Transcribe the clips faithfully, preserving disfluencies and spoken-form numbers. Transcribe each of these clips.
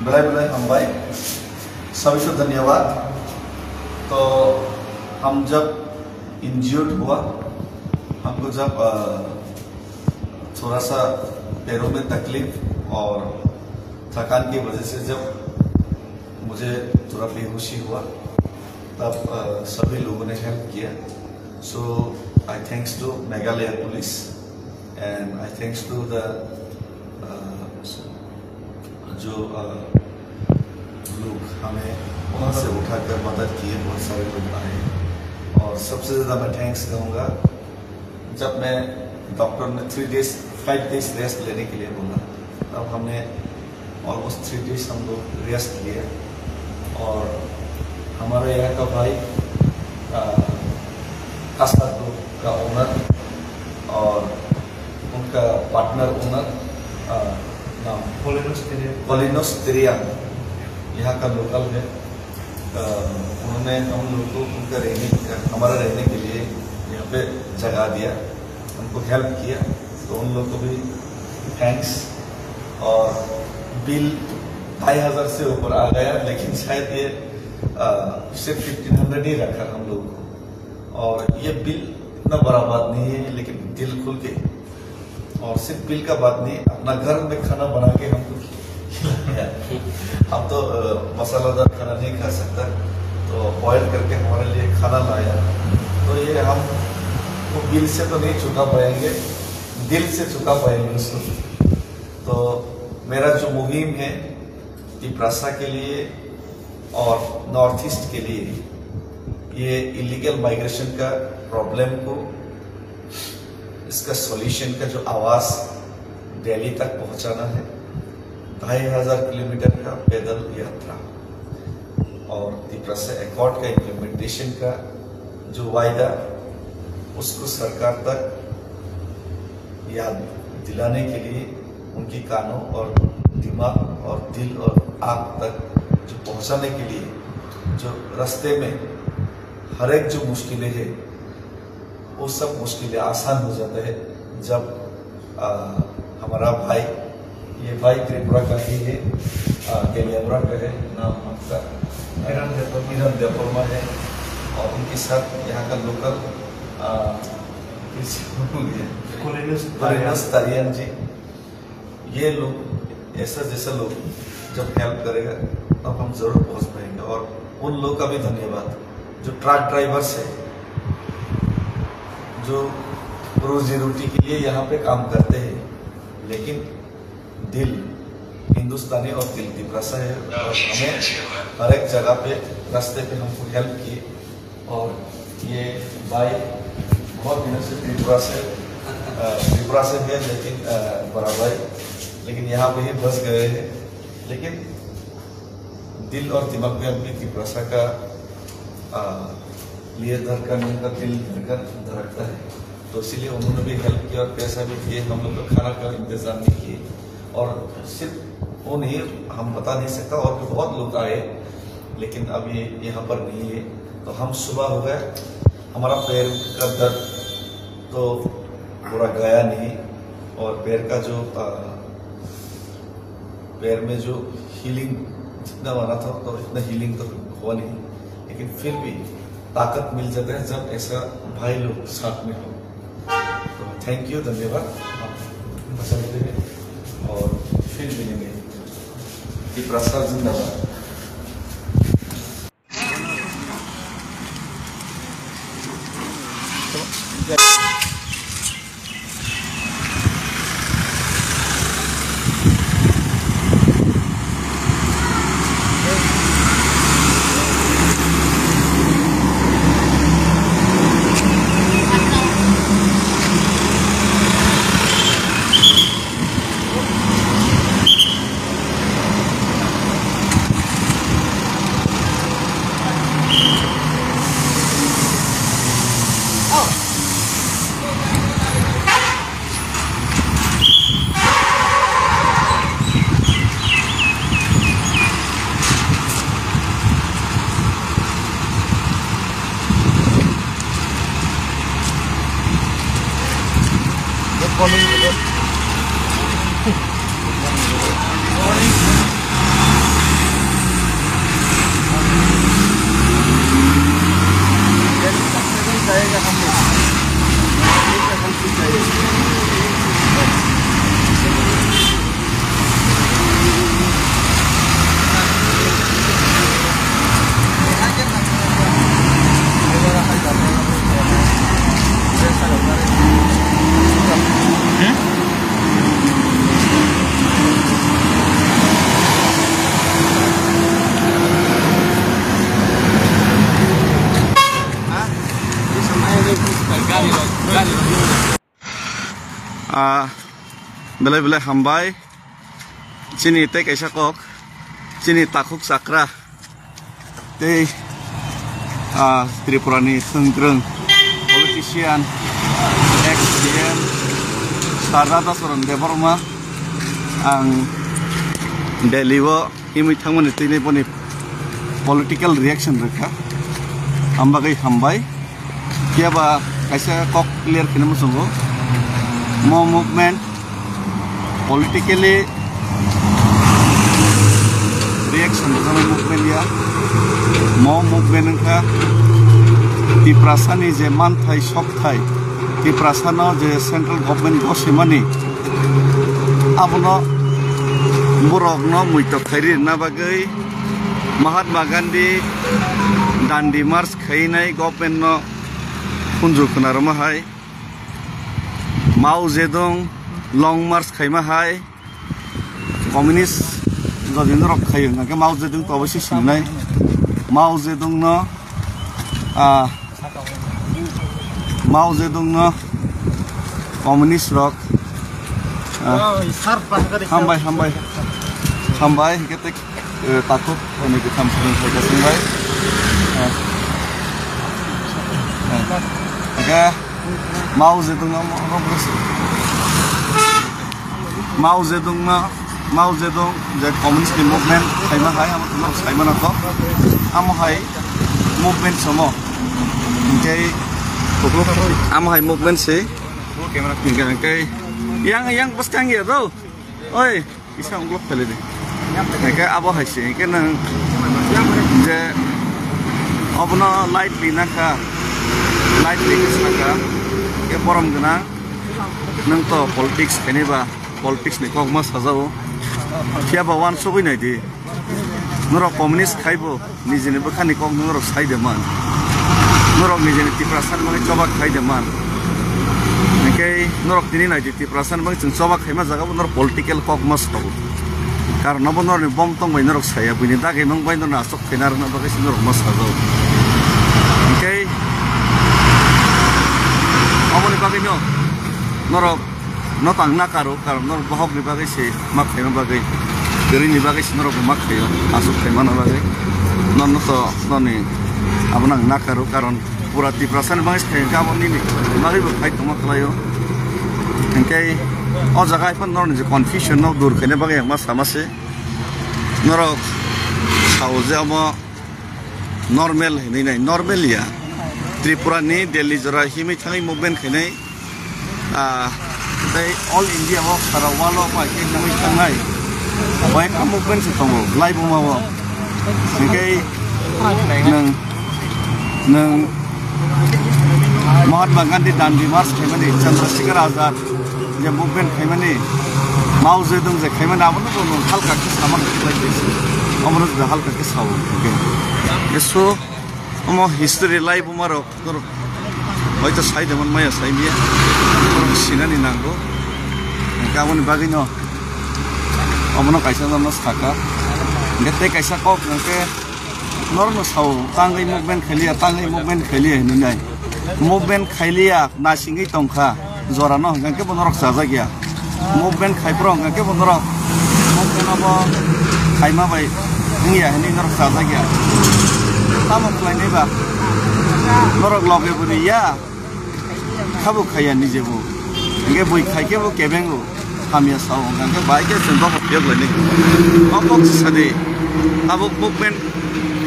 बधाई बधाई हम भाई, सभी को धन्यवाद। तो हम जब इंज्यूर्ड हुआ, हमको जब अ, थोड़ा सा पैरों में तकलीफ और थकान की वजह से जब मुझे थोड़ा बेहोशी हुआ, तब अ, सभी लोगों ने हेल्प किया। So I thanks to Meghalaya police and I thanks to the जो अ, लोग हमें वहाँ से उठाकर मदद किए, बहुत सारे लोग आए। और सबसे ज़्यादा मैं थैंक्स कहूँगा, जब मैं डॉक्टर ने three days, five days rest लेने के लिए बोला, तब हमने ऑलमोस्ट थ्री डेज हम लोग रेस्ट लिया। और हमारा यहाँ का भाई अ, कास्ता ग्रुप का ओनर और उनका पार्टनर ओनर, अ, नाम Polinos Terian। पोलिनोस त्रियान, यहाँ का लोकल है। अ, उन्होंने हम लोग को उनका रहने, हमारा रहने के लिए यहाँ पे जगह दिया, हमको हेल्प किया, तो उन लोग को भी थैंक्स। और बिल ढाई हज़ार से ऊपर आ गया, लेकिन शायद ये, अ, सिर्फ फिफ्टीन हंड्रेड ही रखा हम लोग को। और ये बिल इतना बड़ा बात नहीं है, लेकिन दिल खुल के, और सिर्फ बिल का बात नहीं, अपना घर में खाना बना के हमको खिलाया। हम तो, अ, मसालादार खाना नहीं खा सकता, तो बॉयल करके हमारे लिए खाना लाया। तो ये हम वो बिल से तो नहीं चुका पाएंगे, दिल से चुका पाएंगे उसको। तो मेरा जो मुहिम है तिपरासा के लिए और नॉर्थ ईस्ट के लिए, ये इलीगल माइग्रेशन का प्रॉब्लम को, इसका सॉल्यूशन का जो आवाज़ दिल्ली तक पहुंचाना है। ढाई हज़ार किलोमीटर का पैदल यात्रा और तिपरासा एकॉर्ड का इम्प्लीमेंटेशन का जो वायदा, उसको सरकार तक याद दिलाने के लिए, उनकी कानों और दिमाग और दिल और आँख तक जो पहुंचाने के लिए, जो रास्ते में हर एक जो मुश्किलें हैं, वो सब मुश्किलें आसान हो जाता है जब, आ, हमारा भाई, ये भाई त्रिपुरा का ही है, आ, केलियाबरा का है, नाम आपका किरण देववर्मा। किरण देववर्मा है, और उनके साथ यहाँ का लोकल, आ, किसी को भूल गया। कोलिनस कोलिनस तारियान जी, ये लोग, ऐसा जैसा लोग जब हेल्प करेगा, तब हम जरूर पहुंच पाएंगे। और उन लोग का भी धन्यवाद, जो ट्रक ड्राइवर्स है, जो रोजी रोटी के लिए यहाँ पे काम करते हैं, लेकिन दिल हिंदुस्तानी और दिल तिपरासा है, और हमें हर एक जगह पे, रास्ते पे हमको हेल्प किए। और ये भाई बहुत दिनों से त्रिपुरा से, अ, त्रिपुरा से है, लेकिन, अ, बड़ा भाई, लेकिन यहाँ पे ही बस गए हैं। लेकिन दिल और दिमाग में अपनी तिपरासा का, अ, लिए धड़कन, उनका दिल धड़कन धड़कता है। तो इसीलिए उन्होंने भी हेल्प किया और पैसा भी दिए, हम लोग का खाना का इंतजाम भी किए। और सिर्फ वो नहीं, हम बता नहीं सकता, और भी बहुत लोग आए, लेकिन अब ये यहाँ पर नहीं है। तो हम सुबह हो गए, हमारा पैर का दर्द तो पूरा गया नहीं, और पैर का जो, अ, पैर में जो हीलिंग जितना बना था, तो इतना हीलिंग तो हुआ नहीं, लेकिन फिर भी ताकत मिल जाता है जब ऐसा भाई लोग साथ में हो। तो थैंक यू, धन्यवाद, आप बचा लेते हैं और फिर मिलेंगे। तिपरासा जिंदाबाद। Ah, belai belai hambai. Chini tei kaisa kok, chini takhuk chakra tei, ah, Tripura ni thwngkwrwng politician, ex C M Sir Radhacharan Debbarma, ang Delhi o himwi thangmani twi boni political reaction rwkha. Ambagwi hambai. Phiya ba kaisa kok clear khaina muchungo. Mo movement politically reaction rwjaknai movement ya. Mo movement wngkha Tiprasani je manthai sokthai, Tiprasano je central government gosimani, abono borokno muitok khairi rwna bagwi Mahatma Gandhi Dandi March khainai government no khunju khwna rwma hai, Mao Zedong Long March khaima hai, communist jodi norok khaio, hwnkhe Mao Zedong to obosi sinai. Mao Zedong no, ah, Mao Zedong no communist rok, ah, hambai, hambai, hambai, hwnkhe tei, eh, takhuk hwnwi kwtham swrwng phaikha chwng bai. Eh, eh, hwnkhe Mao Zedong no, Mao Zedong no, Mao Zedong je communist ni movement khaima hai, amo no sai mano to, amo hai movement somo, hwnkhe amo hai movement se, hwnkhe yang, yang bwskang ya do, oi. Kisa ungkuk phele di. Hingke abo hai se, hingke nang je obono light li nangkha, light li khe sakha, hingke borom gwnang, nang to politics khainai ba, politics ni kok ma sajao. Phiya ba uansugui nai di. Norok communist khai bo. Nijini bwkhani kok norok sai de man. Norok nijini Tiprasani bagwi choba khai de man. Hingke norok tini nai di, Tiprasani bagwi chwng choba khaima jaga bo norok political kok ma sao. Karon abo norokni bom tong bai norok saya, buini dagimung bai norokno aswk khaina rwna bagwi se norok ma sajao. Hingke aboni bagwino norok no tang nakaro, karon norok bohokni bagwi se ma khaima bagwi, kwrwini bagwi se norok bo ma khaio, aswk khaimano bagwi. Norno to norni abono ang nakaro, karon pura Tiprasani bagwi se khai hwnkhe abo nini bagwi bo khai tongma kwlaio. Hwnkhe o jaga hai phano norni je confusion no dur khaina bagwi ang ma sama se. Norok sao je omo normal hinwi nai, normal ya. Tripura ni Delhi jora himwi thangwi movement khainai. Ah, tei all India o sara world o bai khe himwi thangnai. Bai kha movement se tongo, lai buma o. Hingke nang, nang Mahatma Gandhi Dandi March khaimani, Chandrasekhar Azad je movement khaimani, Mao Zedong je khaimani, abono bo nwng halka khe sama khlai khe se. Omono je halka khe sao hingke. Eso omo history lai buma rok norok hoito sai de man maya sai miya. Norok sinani nango. Hingke aboni bagwino omono kaisa norno saka. Hingke tei kaisa kok hingke norokno sao, tangwi movement khailiya, tangwi movement khailiya hinwi nai. Movement khailiya, nasingwi tongkha, jorano hwnkhe bo norok chajakya. Movement khai phuru hwnkhe bo norok movement abo khaima bai wngya hinwi norok chajakya. Tamo khlainai ba? Norok loge bo riya. Khabo khaiya nije bo. Hingke bui khai khe bo kebengo. Hamya sao hingke bai khe chwng dophor phiyok lainai. O kok se sadi. Tabuk movement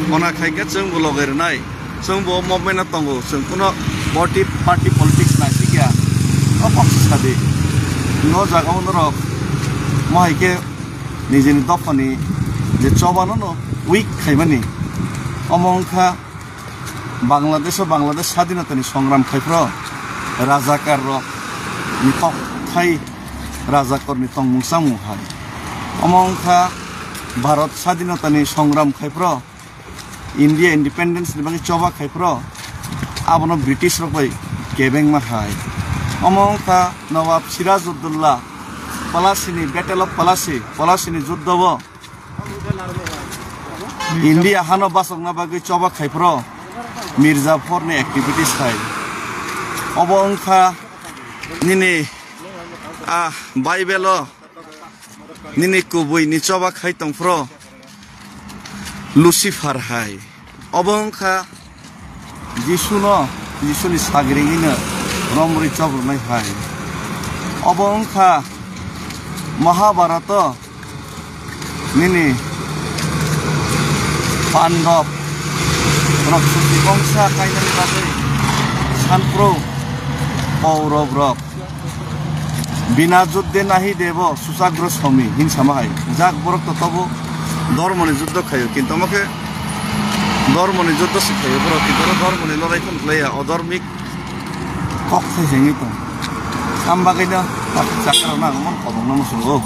kona khai khe chwng bo loge rwnai. Chwng bo movement o tongo. Chwng kuno party, party politics nai sikya. O kok se sadi. No jaga o norok mo hai khe nijini dophani je choba no no weak khaimani. Omo wngkha Bangladesh o Bangladesh sadinotani songram khai phuru rajakar rok ni kok thai rajakar ni tongmung samung hai. Omo wngkha Bharat sadinotani songram khai phuru India independence ni bagwi choba khai phuru abono British rok bai kebengma hai. Omo wngkha Nawab Sirajuddaulah Palasi ni Battle of Palasi, Palasi ni juddo o India hano bachokna bagwi choba khai phuru Mir Jafar ni activities hai. Obo wngkha nini Ah, Bible o nini kubui ni choba khai tongphro Lucifer hai. Obo wngkha Jisu no, Jisu ni sagri no romri chobrunai hai. Obo wngkha Mahabharata o nini Pandab rok suti bongsa kainani bagwi sanpro Kaurab rok. Bina juddhe nahi devo suchagro somi hin sama hai. Jak borok to tobo dormoni juddho khayo, kintu omo khe dormoni juddho se khayo borok, kintu oro dormoni lorai phano khlaiya, odormik kok sai sai wngwi tong. Am bagwi no tak chakra na mon kobong no musungo.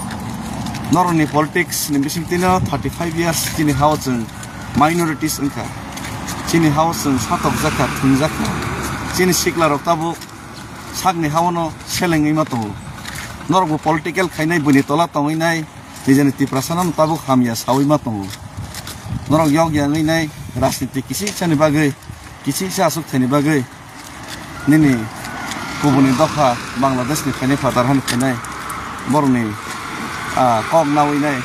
Noroni politics ni bising tino thirty five years chini hao chwng minorities wngkha. Chini hao chwng satok jakha, thung jakha. Chini sikla rok tabuk sakni hao no selengwi ma tongo. Norok bo political khainai, buini tola tongwi nai, nijeni Tiprasa no tabuk hamya sawi ma tongo. Norok yok ya wngwi nai, rajniti kisi chani bagwi, kisi cha asuk thani bagwi. Nini kubuni dopha Bangladesh ni phainai phatar hani phainai borokni, ah, kok nawi nai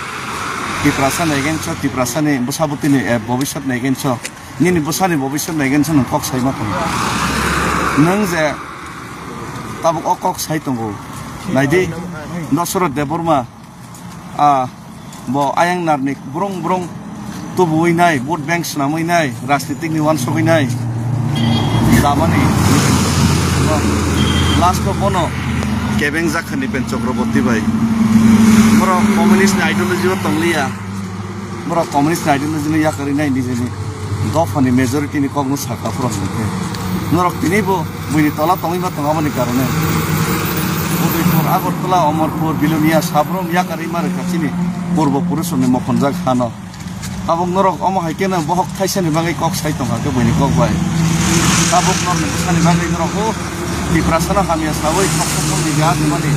Tiprasa ni against o, Tiprasa ni bwsa bwtwi ni, eh, bobiswt ni against o, nini bwsa ni bobiswt ni against o nwng kok sai ma tongo. Nwng je tabuk o kok sai tongo, naidi Dosrot Debbarma, ah, bo ayang narni brong brong tubuwi nai, vote bank swnamwi nai, rajnitik ni uansugwi nai, damani last o bono kebeng jakhani pen Chakraborty bai. Borok communist ni ideology o tongliya, borok communist ni ideology no yakarwi nai nijeni dophani majority ni kokno saka phuru hwnkhe norok tinibo buini tola tongwi ma tongo aboni karone. Udaipur, Agartala, Amarpur, Bilonia, Sabrum yakarwi ma rwkha chini purbo purusrokni mokhonjak hano. Tabuk norok omo hai kheno bohok thaisani bagwi kok sai tongkha khe buini kok bai. Tabuk norokni bwsani bagwi norok o Tiprasano hamya sawi kok sokmani je ajimani,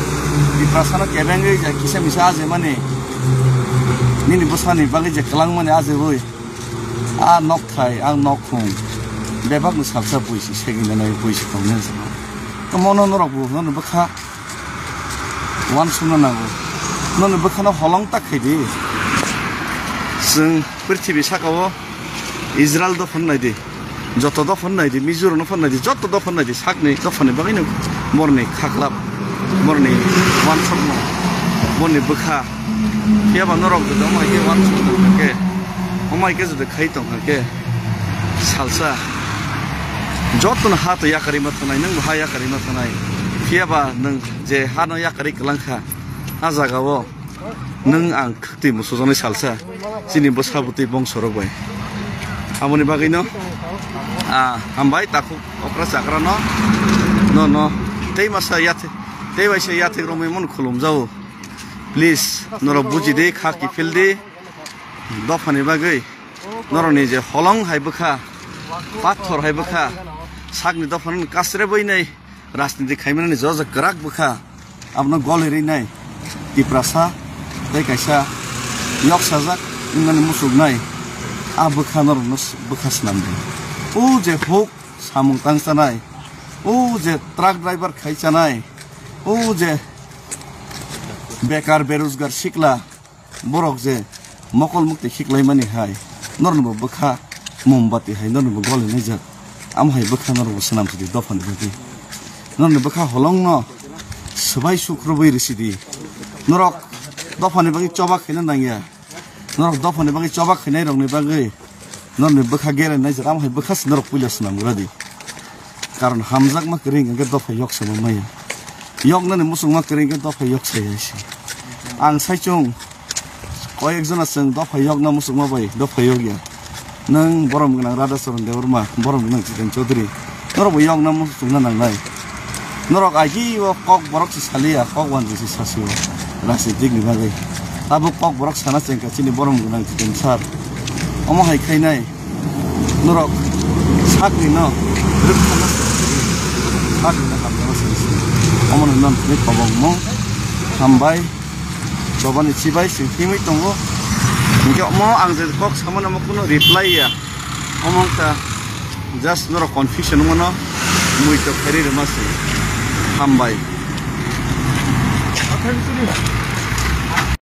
Tiprasano kebengwi je kisa misa ajimani, nini bwsani bagwi je kwlangmani ajiwi. A nok thai, ang nok khung. Bebak ni salsa buisi segini nai buisi tong nai. Tomono norok bo, nono bwkha wan sumna nango. Nono bwkhano holong tak khai di. Chwng prithibi saka o Israel dophano nai di. Joto dophano nai di, Mizoram dophano nai di, joto dophano nai di, sakni dophani bagwi no morni khaklap, morni wan sokno, morni bwkha. Phiya ba norok jodi omo hai khe uansuk tong khe, omo hai khe jodi khai tong khe, salsa jotono ha to yakarwi ma thangnai, nwng bo ha yakarwi ma thangnai. Phiya ba nwng je ha no yakarwi kwlang kha, a jaga o nwng ang khwtwi musujaknai salsa chini bwsa bwtwi bongso rok bai. Aboni bagwi no, ah, hambai takhuk okra chakra no, no, no, tei masa yathek, tei waisa yathek romwi mano khulum jao. Please, norok buji di, kha kiphil di. Dophani bagwi norokni je holong hai bwkha, pathor hai bwkha, sakni dophano kasrebwi nai rajniti khaimani joto kwrak bwkha, abono goli rinai Tiprasa tei kaisa yoksajak wngmani muchuknai, a bwkha norokno s-, bwkha swnam di. O je huk samung tang chanai, o je truck driver khai chanai, o je bekar, berojgar, sikla, borok je mokol mukti khiklaimani hai, norokni bo bwkha mombati hai, norokni bo goli naijak. Amo hai bwkha norok bo swnam sidi dophani bagwi. Norokni bwkha holong no swbai sukrubwi rwsidi. Norok dophani bagwi choba khaina nangya. Norok dophani bagwi choba khainai rokni bagwi norokni bwkha gere naijak, amo hai bwkha se norok puila swnam rwdi. Karon hamjakma kwrwi hwnkhe dopha yok sama maya. Yoknani muchungma kwrwi hwnkhe dopha yok saya se. Ang saichung koyek jona chwng dopha yokna muchungma bai dopha yok ya. Nwng borom gwnang Radhacharan Debbarma, borom gwnang Jiten Chaudhary. Norok bo yokna muchungna nangnai. Norok agi o kok borok se saliya, kok wanjwi se sasio. Rajnitik ni bagwi. Tabuk kok borok sana chengkha chini borom gwnang Jiten sir. Omo hai khainai. Norok sakni no rwkthana sakni no hamjagwi sengsi. Omono non tini kobong mung hambai chobani chibai sing himwi tongo. Hingke omo ang je kok samani omo kuno reply ya. Omo wngkha just norok confusion wngmano mui to khairi rwma se. Hambai.